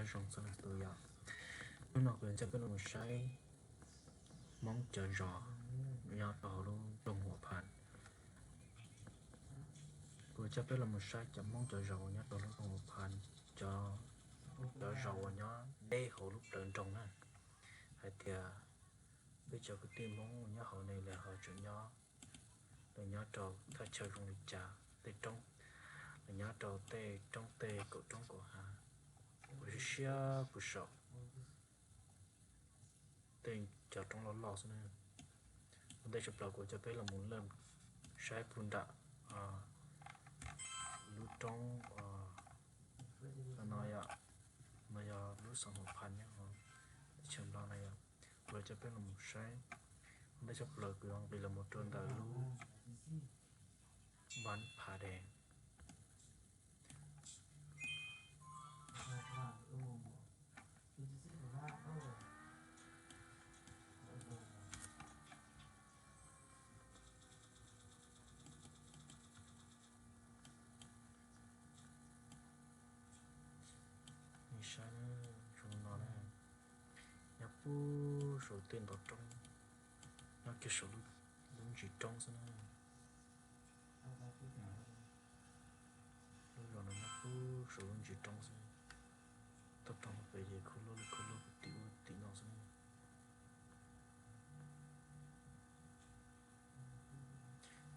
Nyob zoo txhua leej txhua tus yom. Hnub no kuv yuav coj peb los saib Hmoob cov zos nyob rau hauv lub nroog Huam Phas. Kuv yuav coj peb los saib cov Hmoob cov zos uas nyob rau lub nroog Huam Phas, cov, cov zos uas nyob deb hauv lub plawv nroog na. Hais tias peb cov kwv tij Hmoob uas nyob hauv ne lawv ho tseem nyob, lawv nyob rau thaj chaw zoo li cas, tej roob, lawv nyob rau tej roob tej kaum roob kaum hav uas siab siab puag saum tej cov roob loj loj xwb na. Ua ntej tshaj plaws kuv coj peb los mus saib puag nram lub roob no yom, no yog lub xeev Huam Phas nyob hauv teb chaws Nplog no yom. Kuv coj peb los mus saib, ua ntej tshaj plaws kuv yuav nqis los mus rau ntawm lub Npab Pha Dees. Nej saib zoo no na, nyob puag saum tej ntov roob, nyob kiag saum lub ntsis roob xwb na. Lub zos no nyob puag saum lub ntsis roob xwb, toj roob pem ces khub lub li khub lub tim ub tim no xwb.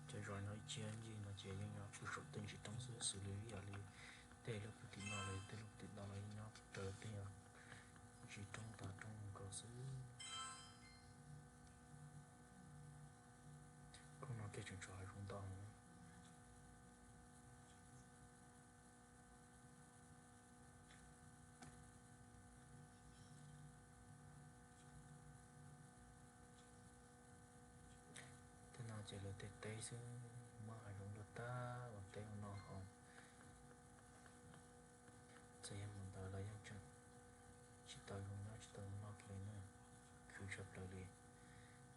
Cov zos nyob ib txhia ncig no ces yeej nyob puag saum tej ntsis roob xwb, xws li ib yam li tej lub puag tim no los tej lub tim no los yeej nyob raws tej ntsis roob tav roob nkaus xwb. Khub no kiag tseem tshuav hav zoov ntau heev. Tej no ces lawv tej teb xwb, muab hav zoov luaj tag ua teb ua no hauv. Txawm yog mus ntawd los yeej tseem tsis tau zoo nyob tsis tau zoo noj kiag li na, khwv tshaj plaws li.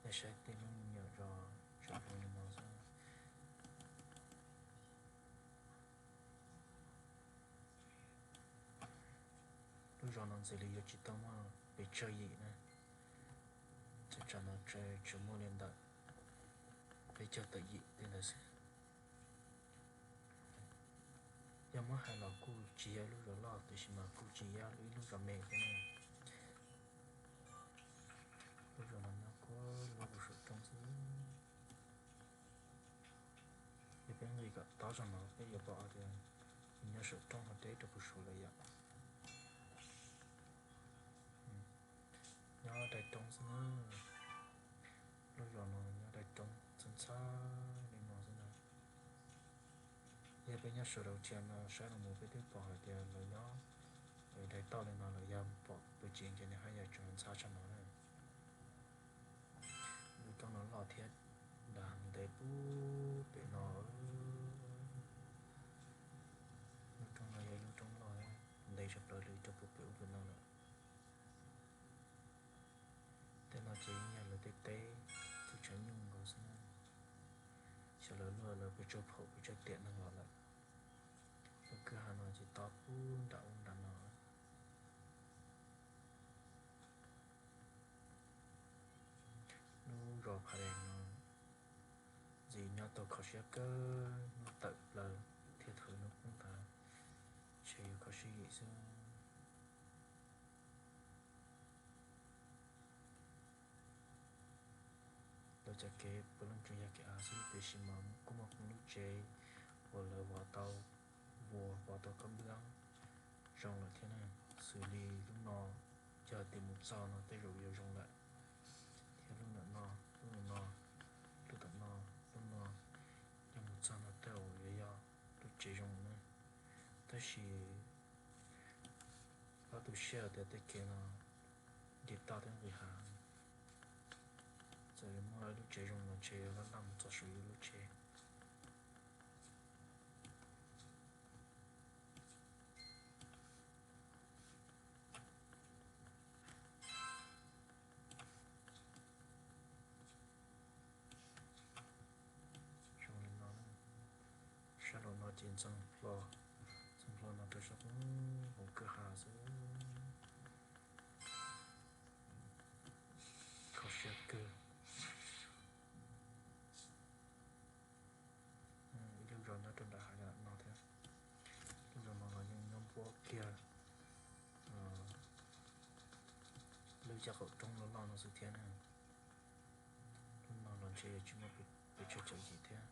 Nej saib tej lub me nyuam zos tseem zoo li no xwb. Lub zos no ntshe li yuav tsis tau muaj pes tsawg yim na, txhua tsam no tseem muaj li ntawm peb caug tawm yim tej ntawd xwb. Yog muab hais los kuj tsis yog ib lub zos loj, tiam sis mas kuj tsis yog ib lub zos me thiab na. Lub zos no nyob kuj lub saum roob xwb. Yog peb nqis kom tob zog no peb yuav pom tias nws nyob saum roob ho deb rau puag saud lawm yom. Nyob daim roob xwb na. Lub zos no nyob daim roob txhab ntxhab li no xwb na. Yog peb nyob sawv daws dhia no saib los mus peb twb pom hais tias lawv nyob daim toj li no lawm, yog pom pes tsawg ces nws haj yam tseem ntxhab tshaj no na. Lub roob no loj thiab, ntev puag pem no. Lub roob no yog ib lub roob loj, ntev tshaj plaws li rau puag pem ub pem no lawm. Tej no ces yeej yog lawv tej teb, tej tsev nyuj nkaus xwb na. Xyov lawv luaj lawv pes tsawg phaum pes tsawg tiam neeg los lawm. Lub kwj ha no ces tob puag nram ub nram no. Lub zos Pha Dees no ntxim nyob tau kho siab kawg, hnub tawm plaws thiab thaum hnub poob nthav, ntshe yuav kho siab yim xwb. Lawv cov kev puav leej tseem yog kev av xwb, tiam sis mas kuj muaj lub tsev uas lawv vov tau vuas, vov tau kab npab zoo lawm thiab na. Xws li lub no, yog tias mus txog no tej zaum yuav zoo lawm, thiab lub ntawm no, lub ntawm no, lub ntawm no, lub no, yog mus txog no tej zaum yuav yog lub tsev zoo na. Tab sis pab tu siab tias tej kev no nce toj thiab nqis hav, txawm muaj lub tsev zoo los ntshe yuav laj laj mus txog saum yus lub tsev. Zoo li no, sab nraum no ces ntxeev hlo, ntxeev hlo no rau sab poob hauv kwj ha xwb. cov qaum roob loj loj no xwb thiab na. Lub no los ntshe yuav tsis muaj pes tsawg tsawm yim thiab.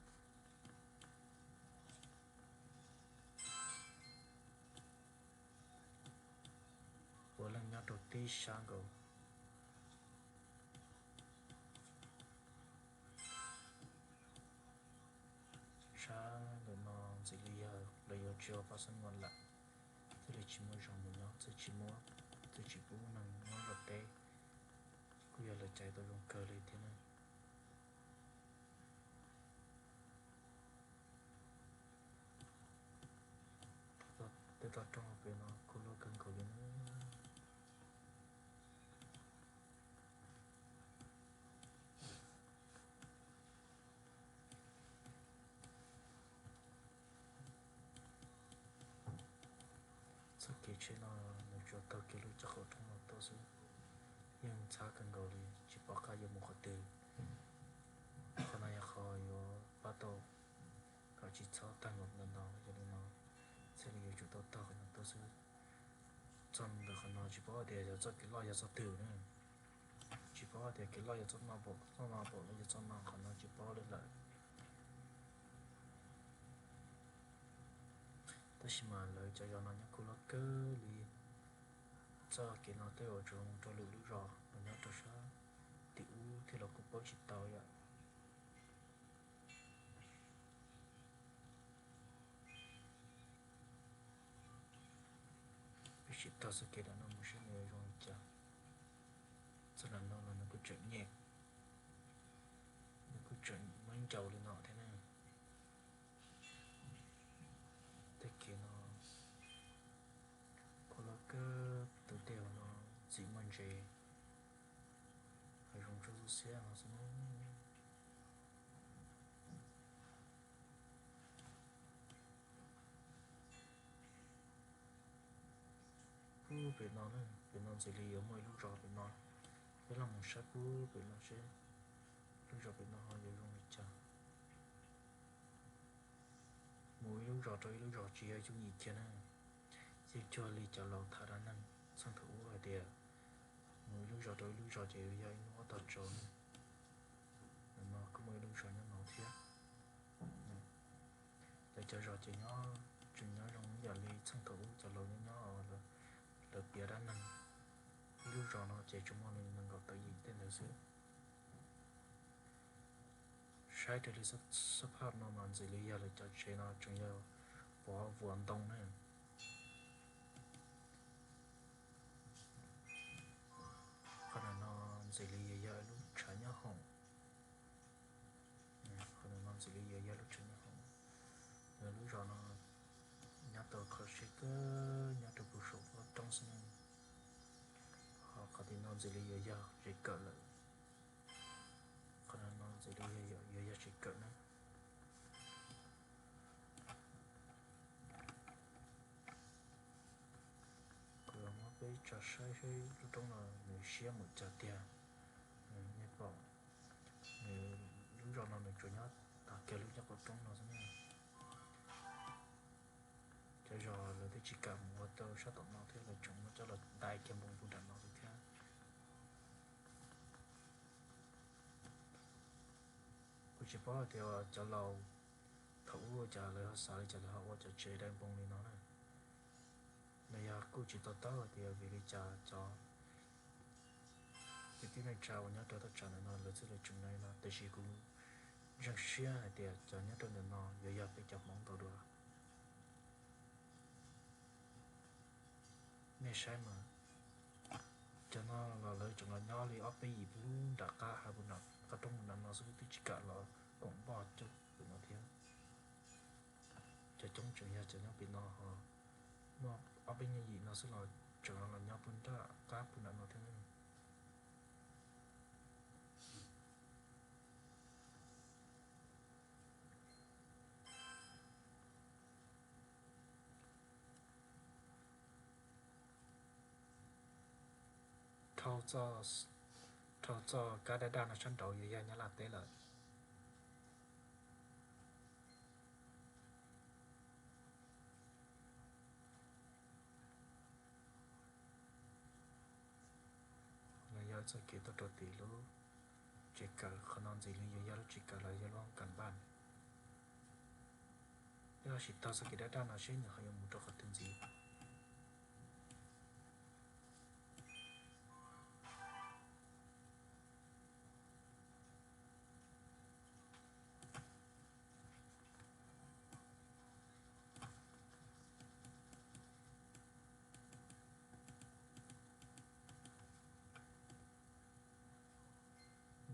Puav leej nyob rau tib sab nkaus. Sab ntawm no ntxim li yog lawv yuav tsis ua pab xab nyuam lawm, thiaj li tsis muaj zos mus nyob, thiaj tsis muaj, thiaj tsis pub neeg nyob nram teb. Kuj yog lawv caiv tau zoo kawg li thiab na. Tej toj roob hauv pes no kuj loj kawg nkaus li na. Txoj kev tsheb no nws tsuas taug kiag lub cov qaum roob no tuaj xwb, yeej ntxhab kawg nkaus li, tsis pom qab yuav mus qhov twg. Qhov no yog qhov yuav pab tau kom tsis txhob tag nkaus ntawm no, yog li no thiaj li yuav tsum tau taug qhov no tuaj xwb. Txog ntawm qhov no tsis paub tias yog txoj kev loj yog txoj twg na. Tsis paub tias kev loj yog txoj no pom, txoj no pom los yog txoj no, qhov no tsis paub li lawm. Tab sis mas lawv cov zos no nyob kuj loj kawg li. Txoj kev no tej zaum tsuas mus rau lwm lub zos los nyob rau sab tim ub thiab los kuj paub tsis tau yom. Peb sim taug txoj kev ntawm no mus seb nws zoo li cas. Txoj ntawm no los nws kuj tseem nyem, nws kuj tseem muab ncaus li no thiab ne. Tej kev no kuj loj kawg, tus dej hauv no ntxim muaj ntses, hav zoov tsuas xub xiab no xwb. Pub pem no na, pem no ntxim li yuav muaj ib lub zos pem no. Peb los mus saib pub pem no seb lub zos pem no ho yuav zoo li cas. Mus ib lub zos rau ib lub zos tsis yog yooj yim kiag na. Yeej cuag li cov laus tham dab neeg txheej thaum ub hais tias, mus ib lub zos rau ib lub zos ces yuav yog ib hnub ob tog tsaus ne. Ntawm no kuj muaj ib lub zos nyob no thiab. Lawv cov zos ces nyob, tseem nyob zoo ib yam li txheej thaum ub cov laus nyob nyob, lawv piav dab neeg. Ib lub zos no ces tsuas muaj li nees nkaum tawm yim tej ntawd xwb. Saib raws li xab phaj no mas ntxim li yog lawv cov tsev no tseem yog pov vuas ntoo ne. Qhov ntawm no ntxim li yuav yog lub tshav nyob hoom. Qhov ntawm no ntxim li yuav yog lub tshav nyob hoom. Lub zos no nyob tau kho siab kawg, nyob rau puag saum qab roob xwb ne. Ho qhov tim no ntxim li yuav yog tsev kawm lawm. Qhov ntawm no ntxim li yuav yog tsev kawm na. Kuv muab peb tso saib seb lub roob no nws siab mus cas tiag. Nej pom, nws, lub zos no nws tsuas nyob tag kiag lub caj qaum roob no xwb ne. Cov zos lawv twb tsis kam mus ua tau sab tom no thiab, lawv tseem muab coj los dai kiag mus puag nram no xwb thiab. Kuv tsis paub hais tias cov laus thaum ub ua cas lawv ho xav li cas lawv ho ua cov tsev dai npoo li no na. Los yog kuj tsis to taub hais tias vim li cas cov kwv tij neej tsa uas nyob rau thaj tsam ntawm no lawv thiaj li tseem nyob li no, tiam sis kuv ntseeg siab hais tias cov nyob rau ntawm no yuav yog peb cov Hmoob ntau dua. Nej saib mas, cov no los lawv tseem los nyob li ob peb yim puag nram qab hav, qab roob puag nram no xwb, twb tsis kam los koom npoj coob pem no thiab. Cov coob tseem yog cov nyob pem no ho, muaj ob peb nyuag yim no xwb los tseem los nyob puag nram qab puag nram no thiab. Dhau txoj kab daj daj no sab nraud yuav yog Nyab Laj teb lawm. Los Txoj kev tuaj rau tim lub tsev kawm, qhov no ntxim li yuav yog lub tsev kawm los yog lub hoob kas npaj. Peb ho sim taug txoj kev daj daj no seb nws ho yuav mus rau qhov twg ntxiv.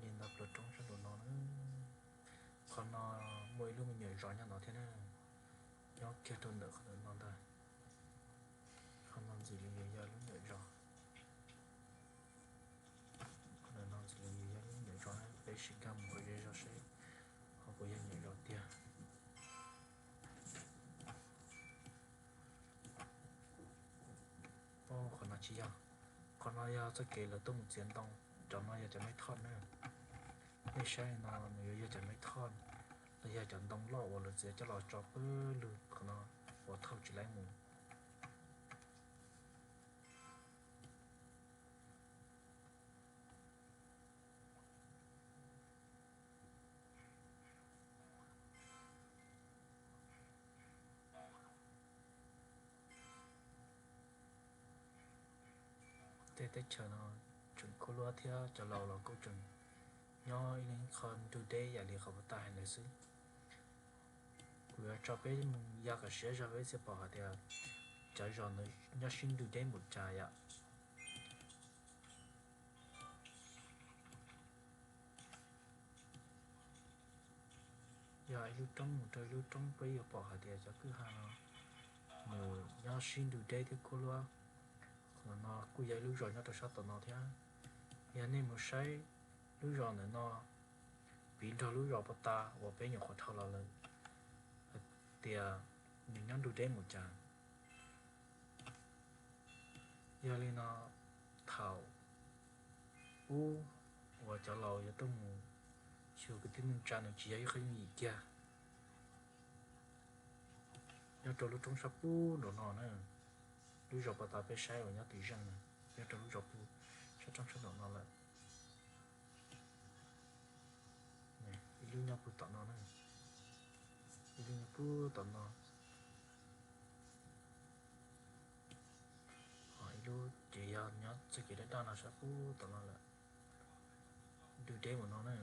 Li ntawd pluas roob sab nraum no na. Qhov no muaj ib lub me nyuam zos nyob no thiab na, nyob kiag rau ntawm qhov ntawm no ntag. Qhov no ntxim li yuav yog lub nyuam zos. Qhov ntawm no ntxim li yuav yog lub nyuam zos na, peb sim nkag mus kom ze zog seb ho puas yog nyuam zos tiag. Qhov no tsis yog, qhov no yog txoj kev lawv tuaj mus txiav ntoo. Cov no yog cov meb thoj na. Nej saib no nws yuav yog cov meb thoj los yog cov ntoo loj uas lawv txiav coj los tso pawg lug qhov no uas thauj tsis laib mus. Tej teb chaws no tseem kub luab thiab cov laus los kuj tseem nyob ib leeg qho ntug deb yam li qhov puag ta hais ntawd xwb. Kuv yuav tso peb mus ya kom siab zog peb thiaj pom hais tias cov zos ntawd nyob sib ntug deb npaum cas yom. Yog ib lub roob mus rau ib lub roob peb yuav pom hais tias cov kwj ha no nws nyob sib ntug deb thiab kub luab. Qhov no kuj yog ib lub zos nyob rau sab tom no thiab. Yog nej mus saib lub zos ntawm no piv nrog lub zos puag ta uas peb nyuam qhuav dhau los lawm hais tias nws nyob ntug deb npaum cas. Yog li no, thaum ub uas cov laus yuav tuaj mus xyuas kwv tij neej tsa nws tsis yog ib qho yooj yim kiag. Nyob rau lub roob sab pub nraum no na, lub zos puag ta peb saib uas nyob tim zeej na, nyob rau lub zos pub sab roob sab nraum no lawm. Ib lub nyob pub tom no na, ib lub nyob pub tom no. Ho ib lub ces yog nyob txoj kev daj daj no sab pub tom no lawm. Ntug deb mus no na.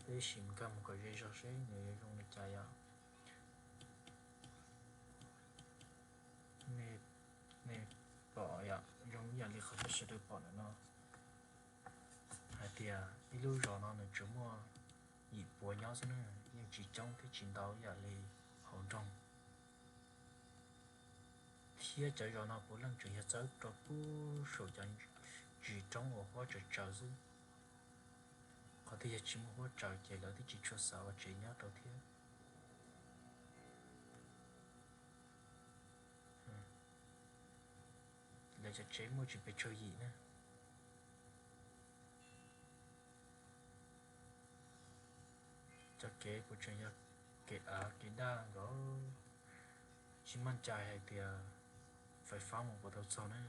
Peb sim nkag mus kom ze zog seb nws yuav zoo li cas yom. Nej pom yom, zoo ib yam li qhov peb sawv daws pom ntawm no hais tias ib lub zos no nws tsuas muaj yim puav nyob xwb na, yeej tsis coob thiab tsis ntau ib yam li hauv nroog. Thiab cov zos no puav leej tseem yog txawb rau pub saum cov ntsis roob uas huab tsaws tsaws xwb. Qhov twg yog tsis muaj huab tsaws ces lawv twb tsis tshua xav ua tsev nyob rau thiab. Lawv cov tsev muaj tsis pes tsawg yim na. Cov kev puas tseem yog kev av kev daj nkaus, tsis maj cai hais tias fais fab mus puas tau txog na.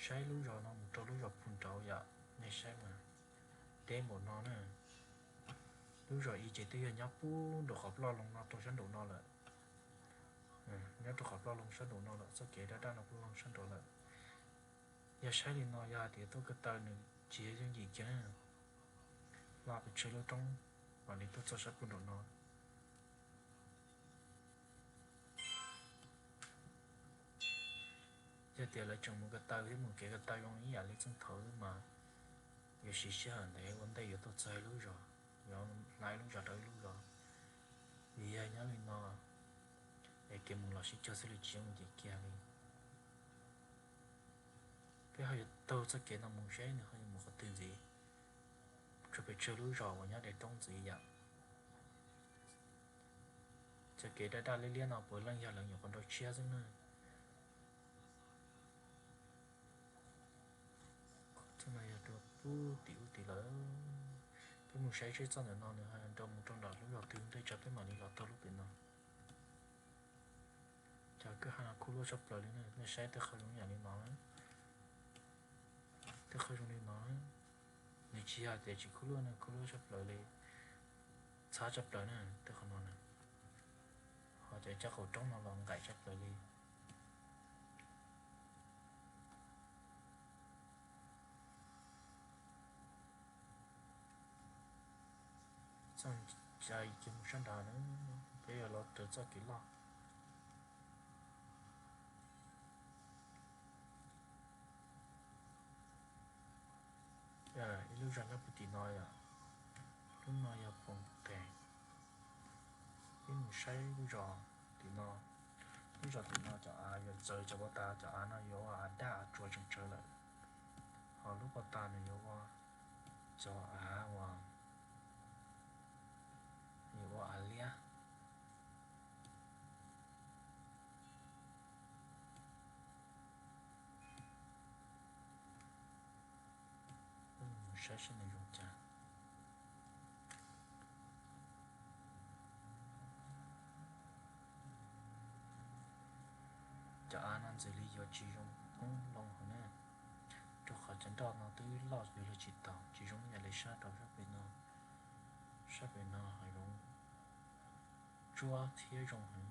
Saib lub zos no mus rau lub zos pug nraud yom, nej saib mas, deb npaum no na. Lub zos ib ces twb yog nyob pub nraum qhov ploj loo no rau sab nraum no lawm. Nyob rau qhov ploj loo sab nraum no lawm, txoj kev daj daj no ploj loo sab nraud lawm. Yog saib li no yog hais tias tuaj ko taw nws tsis yog yooj yim kiag na, laj pes tsawg lub roob mam li tuaj txog sab pug nraum no. Yog tias lawv tseem mus ko taw thiab mus kev ko taw zoo ib yam li txheej thaud xwb mas yuav siv sij hawm ntev ua ntej yuav tuaj txog ib lub zos, yuav hla ib lub zos rau ib lub zos. Vim yog nyob li no es kev mus los sib cuag xwb li, tsis yooj yim kiag li. Peb ho yuav taug txoj kev no mus seb nws ho yuav mus qhov twg ntxiv, tsuas pes tsawg lub zos uas nyob deb roob ntxiv yom. Txoj kev daj daj liab liab no puav leej yog lawv nyuam qhuav nrau tshiab xwb na. Txoj no yog rau pub tim ub tid lawm. Peb mus saib seb txoj ntawm no nws ho nrau mus rau nram lub zos twg ntej tso peb mam li los taug lub pem no. Cov kwj ha no kub luaj tshaj plaws li na, nej saib tej qhov zoo yam li no na, tej qhov zoo li no na. Nws tsis yog tias tsis kub luaj, nws kub luaj tshaj plaws li, txhab tshaj plaws na tej qhov no na. Ho cov caj qaum roob no los nqaim tshaj plaws li. Txoj cai ces mus sab nrad na, peb yuav los raws txoj kev loj. Ib lub zos nyob puag tim no yom, lub no yog Poos Qees. Peb mus saib lub zos tim no, lub zos tim no cov av yuav txawv cov pov tas, cov av no yuav ua av daj av tsuas tseem tsawv lawm. Ho lub pov tas nws yuav ua cov av uas, yuav ua av liab. Mus saib seb nws zoo cas. Cov av no ntxim li yuav tsis zoo poob loo hauv na, rau qhov cov nroj no twb loj yuav luag tsis taus, tsis zoo yam li sab rau sab pem no. Sab pem no ho zoo tsuab thiab zoo heev.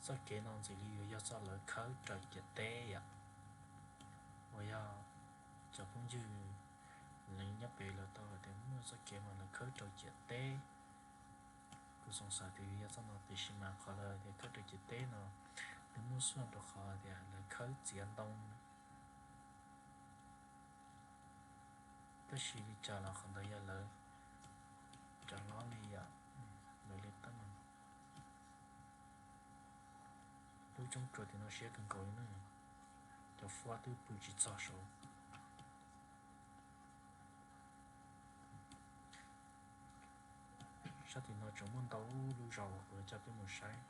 Txoj kev no ntxim li yuav yog txoj lawv khawb raws ciam teb yom, uas yog cov phooj ywg lawv nyob pem lawv tau hais tias muaj txoj kev mas lawv khawb raws ciam teb. Kuv xav tias yog txoj no tiam sis mas qhov lawv tias khawb raws ciam teb no, nws muaj xuaj rau qhov tias lawv khawb txiav ntoo. Tab sis li cas los qhov ntawd yog lawv cov hlob li yom, lawv li teeb no. Lub coob tsuas tim no siab kawg nkaus li na, cov fuab twb pw tsis txog saud. Sab tim no tseem muaj ntau lub zos uas kuv coj peb mus saib.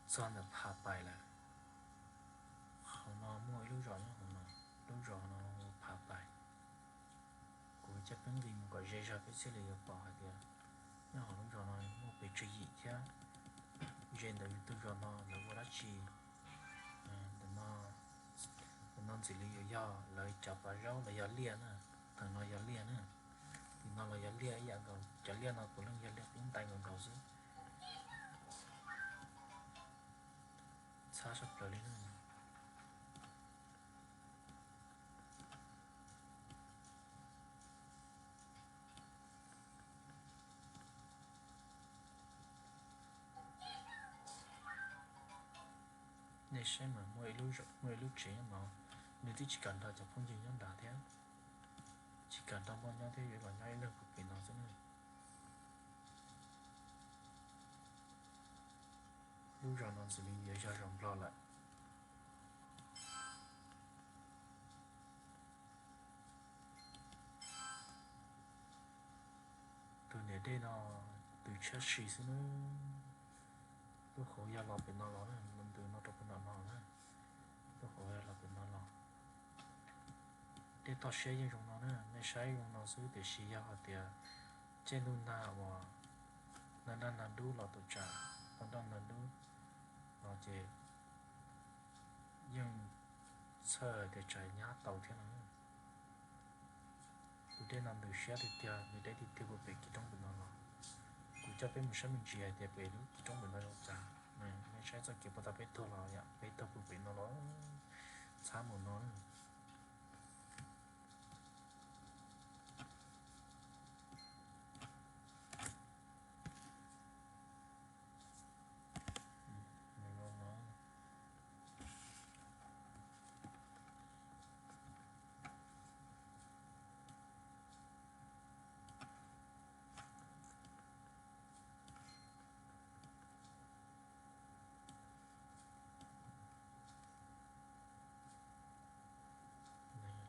Txog ntawm Pha Pais lawm. Hauv no muaj ib lub zos nyob hauv no, lub zos no hu Pha Pais. Kuv coj peb nqis mus kom ze zog peb thiaj li yuav pom hais tias nyob hauv lub zos no muaj pes tsawg yim thiab. Ze ntawm yus tus zos no lawv ua dab tsi. Ntawm no ntxim li yuav yog lawv cov pas zaub los yog liaj na. Thaum no yog liaj na. Tim no los yog liaj ib yam nkaus, cov liaj no puav leej yog liaj qub ntais nkaus nkaus xwb. Txhab sab plaws li na. Nej saib mas muaj ib lub tsev nyob no, nws twb tsis kam nrog cov phooj ywg nyob nrad thiab, tsis kam nrog muaj nyob thiab, yuav los nyob ib leeg puag pem no xwb na. Lub zos no ntxim li yuav yog zos Nplog lawm. Tus niam dej no tws tshiab si xwb na. Lub hauv yog los pem no los na, ntws no rau pem no no na. Lub hauv yog los pem no los. Dej toj siab yeej zoo no na, nej saib zoo no xwb tiam sis yog hais tias caij ntuj nag uas nag daj nag dub los tau tsam, nag daj nag dub no ces yeej txhawj tias tsam nyab tau thiab no. Tus dej no ntws siab tiag tiag, nws deb tiag tiag puag pem kis roob pem no los. Kuv coj peb mus saib me ntsis hais tias pem lub kis roob pem no zoo cas. Nej saib txoj kev puag ta peb tuag los yom, peb tuag puag pem no los, txhab mus no.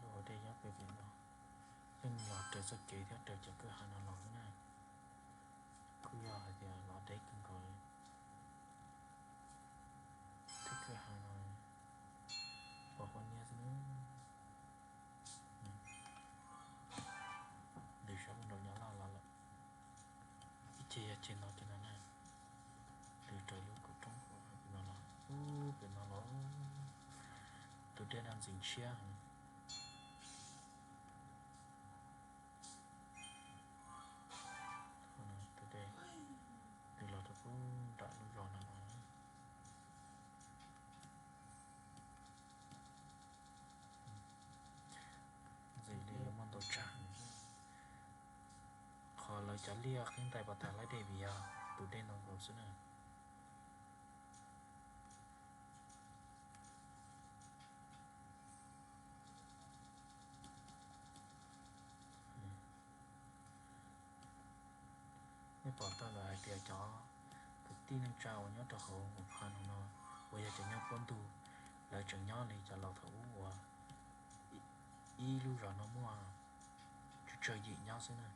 Lub hauv dej nyob pem pem no, yeej los raws txoj kev thiab raws cov kwj ha no los xwb na. Kuj yog hais tias los deb kawg nkaus li. Tej kwj ha no pom huab niab xwb na. dej no ntxim ntshiab. Tus dej twb los rau pem nram lub zos no los. Ntxim li muaj ntau tsag. Qhov lawv cov liaj qhib ntais pas tas laib dej vim yog tus dej no nkaus xwb na. Nej pom tau lawm hais tias cov kwv tij neej tsa uas nyob rau hauv Huam Phas no uas yog cov nyob puab ntug, lawv tseem nyob li cov laus thaum ub uas ib lub zos no muaj tsawg tsawg yim nyob xwb na.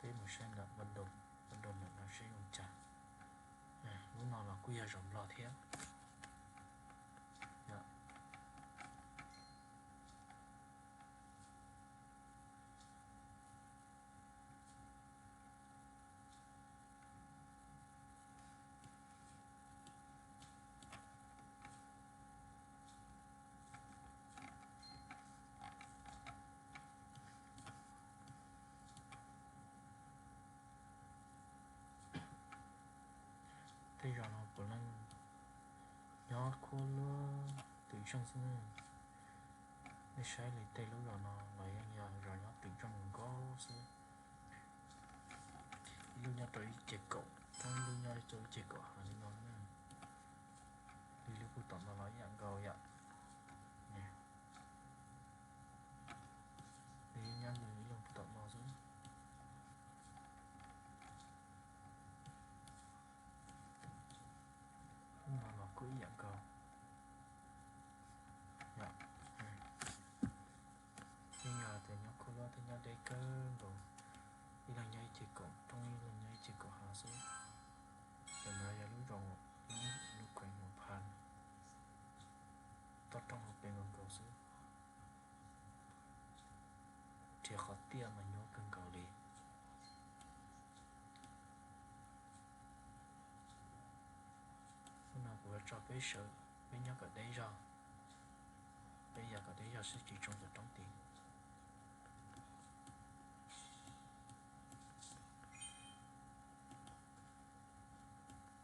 Peb mus saib ntawm Vaj Doos, Vaj Doos ntawm no seb zoo cas. Lub no los kuj yog zos Nplog thiab. Tej zos no puav leej nyob khuab luab twm zeej xwb. Nej saib li tej lub zos no los yeej yog zos nyob twm zeej nkaus xwb. Ib lub nyob rau ib ceg kaum roob, ib lub nyob rau ib ceg kaum hav li no na. Li lub puag tom no los ib yam nkaus yom. Li nyob li ib lub puag tom no xwb. Lub no los kuj ib yam nkaus. Yeej yog tias nyob khuab luab thiab nyob deb kawg nkaus. Ib leeg nyob ib ceg kaum roob, ib leeg nyob ib ceg kaum hav xwb. Cov no yog lub zos, lub kheem Huam Phas, toj roob hauv pes nkaus nkaus xwb. Nrhiav qhov tiaj mas nyuaj kawg nkaus li. Hnub no kuv yuav tso peb sawv, peb nyob kom deb zog, peb ya kom deb zog seb tsis tsoo cov roob tid.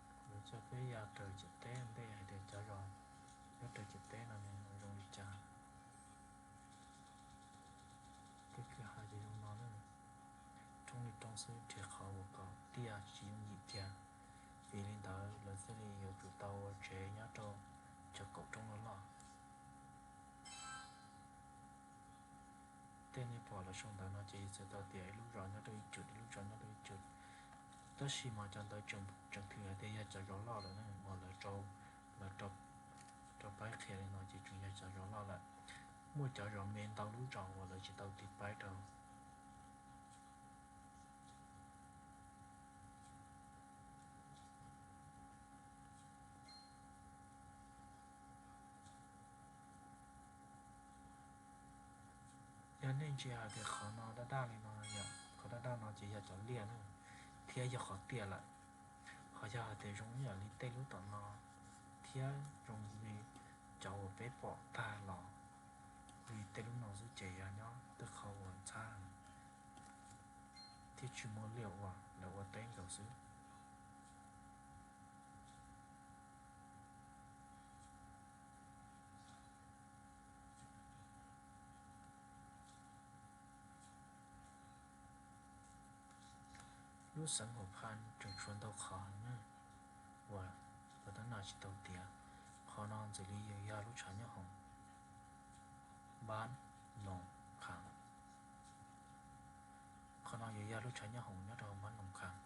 Kuv yuav coj peb ya raws ciam teb ntej hais tias cov zos nyob raws ciam teb no nws zoo li cas. Tej kwj ha ces zoo no na, roob li roob xwb, nrhiav qhov uas kom tiaj tsis yooj yim kiag. Vim li ntawd lawv thiaj li yuav tsum tau ua tsev nyob rau cov kaum roob loj loj. Tej nej pom lawv sau ntawv no ces txhais tau tias ib lub zos nyob rau ib cum, ib lub zos nyob rau ib cum. Tab sis mas cov ntawd tseem thwm hais tias yog cov zos loj lawm ne, uas lawv rau paib qhia li no ces tseem yog cov zos loj lawm. Muaj cov zos me ntau lub zos uas lawv tsis tau tiv paib rau. Yog nej ntsia hais tias qhov no daj daj li no, qhov daj daj no ces yog cov liaj na, thiab yog qhov tiaj lawm. Ho yog hais tias zoo ib yam li tej lub tom no, thiab zoo li cov uas peb pom tag los li tej lub no xwb ces yog nyob tej qhov uas ntxhab thiab tsis muaj liaj ua, lawv ua teb nkaus xwb. Lub xeev Huam Phas tseem tshuav ntau qhov heev na, uas tab tab no tsis tau tiav. Qhov no ntxim li yog lub tshav nyob hoom Npab Noom Kham. Qhov no yuav yog lub tshav nyob hoom nyob rau Npab Noom Kham.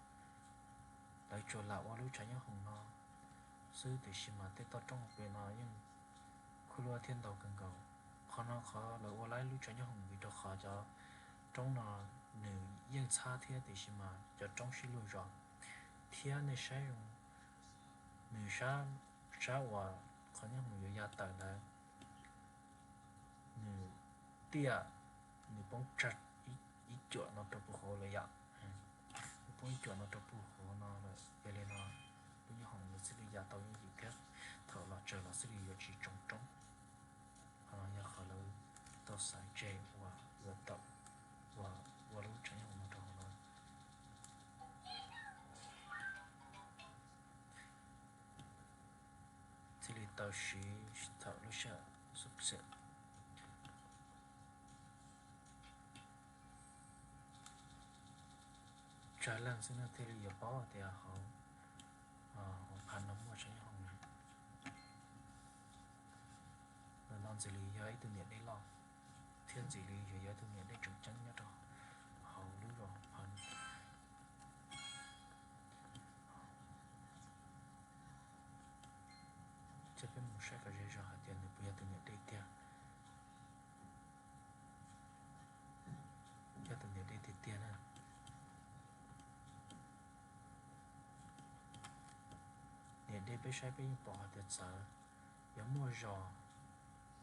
Lawv tsuas lam ua lub tshav nyob hoom no xwb, tiam sis mas tej toj roob hauv pes no yeej khuab luab thiab ntau kawg nkaus. Qhov no qhov lawv ua laib lub tshav nyob hoom vim rau qhov cov roob no nws yeej ntxhab thiab, tiam sis mas cov roob sib luag zos thiab nej saib zoo, nws sab uas qhov nyob hoom yuav ya tawm ntawd, nws tiaj, nws poob tsag ib cuam no rau puag hauv lawm yom. Nws poob ib cuam no rau puag hauv no lawm, yog li no lub nyob hoom lawv thiaj li ya tau yooj yim thiab thaum los tsaws los thiaj li yuav tsis tsoo roob. Qhov no yog qhov lawv tau xaiv tseg uas yuav tau uas ua lub tsev nyob hoom no rau hauv no thiaj li tau siv thaum lub sij hawm xub xim tsawg leej xwb no thiaj li yuav paub tias hauv hauv phav no muaj tsev nyob hoom. Ntawm no ntxim li yog ib tug niam dej loj thiab ntxim li yuav yog ib tug niam dej tseem ceeb nyob rau hauv lub zos phav no. Ces peb mus saib kom ze zog hais tias nws puas yog tus niam dej tiag. Yog tus niam dej tiag tiag na. Niam dej peb saib peb yeej pom hais tias txawv, yuav muaj zos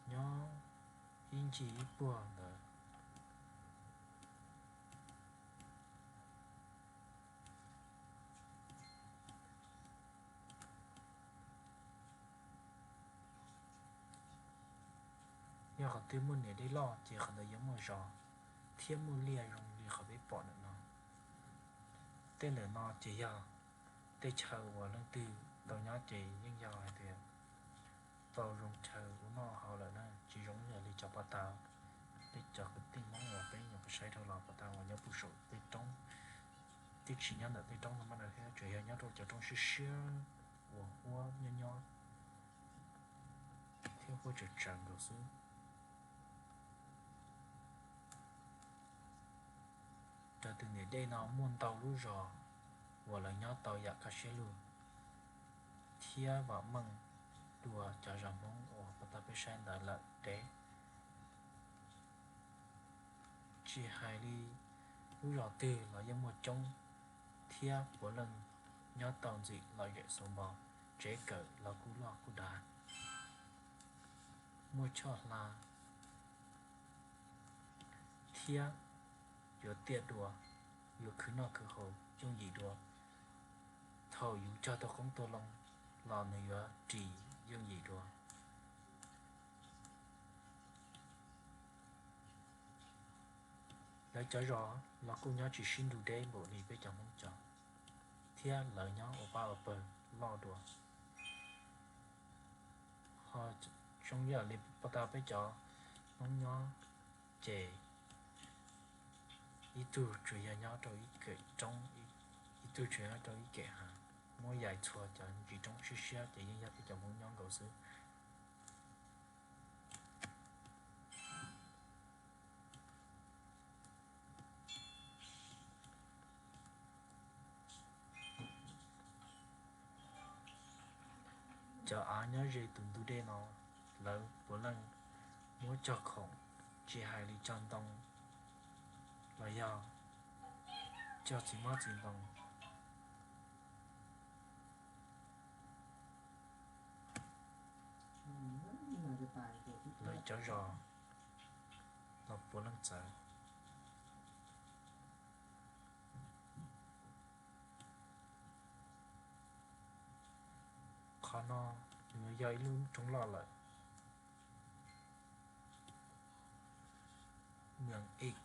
nyob ib ncig ib puag ntawd. Yog qhov twg muaj niam dej loj ces qhov ntawd yuav muaj zos thiab muaj liaj zoo li qhov peb pom ntawm no. Tej ntawm no ces yog tej chaw uas leej twg tau nyob ces yeej yog hais tias tau zoo chaw ua noj haus lawm na, tsis zoo ib yam li cov pov tag. Peb cov kwv tij Hmoob uas peb nyuam qhuav saib dhau los pov tag uas nyob puag saum tej roob, twb tsis nyob ntawm tej roob no mas thiab, tsuas yog nyob rau cov roob siab siab uas huab nyob nyob thiab huab tsaws tsaws nkaus xwb. Raws tus niam dej no muaj ntau lub zos uas lawv nyob tau yam kaj siab lug thiab vam meej dua cov zos Hmoob uas pov tag peb saib ntawd lawm deb. Tsis hais li lub zos twg los yeej muaj coob thiab puav leej nyob tau ntxim lom zem xaus npo, tsev kawm los kuj loj kuj dav, muaj choj hla thiab yuav tiaj dua, yuav khwv noj khwv haus yooj yim dua. Thaum yus cog tau qoob tau loo los nws yuav ris yooj yim dua. Lawv cov zos los kuj nyob tsis sib nrug deb npaum li peb cov Hmoob cov, thiab lawv nyob ua pab ua pawg loj dua. Ho zoo ib yam li pov tag peb cov Hmoob nyob ces ib tug tsuas yog nyob rau ib kem roob, ib tug tsuas nyob rau ib kem hav, muab yaim txhua cov ntsis roob siab siab ces yeej yog peb cov Hmoob nyob nkaus xwb. Cov av nyob ze tus ntug dej no, lawv puav leej muab cog khoom, tsis hais li cog ntoo los yog cog txiv hmab txiv ntoo. Lawv cov zos los puav leej txawv. Qhov no nws yog ib lub nroog loj lawm. Mường Ig.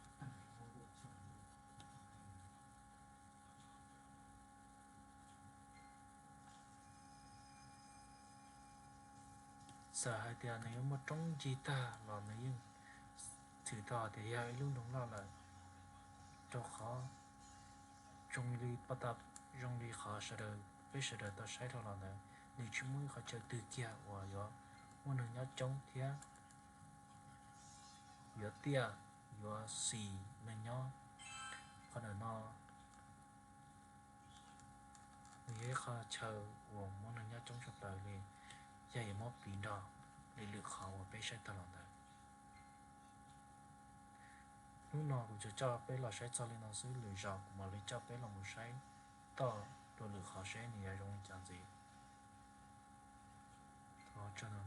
Txawm hais tias nws yuav muaj roob ncig tag los nws yeej txwm tau tias yog ib lub nroog loj lawm, rau qhov zoo li paj tag, zoo li qhov sawv daws, peb sawv daws tau saib dhau los ntawd, nws tsis muaj ib qhov chaw twg kiag uas yuav muaj neeg nyob coob thiab yuav tiaj yuav xis neeg nyob. Qhov ntawm no nws yog ib qho chaw uas muaj neeg nyob coob tshaj plaws li, yog yuav muab piv nrog li lwm qhov uas peb saib tag los ntawd. Hnub no kuv tsuas coj peb los saib txog li no xwb, lwm zaus kuv mam li coj peb los mus saib toj dua lwm qhov seb nws yuav zoo li cas ntxiv. Thov tsaug.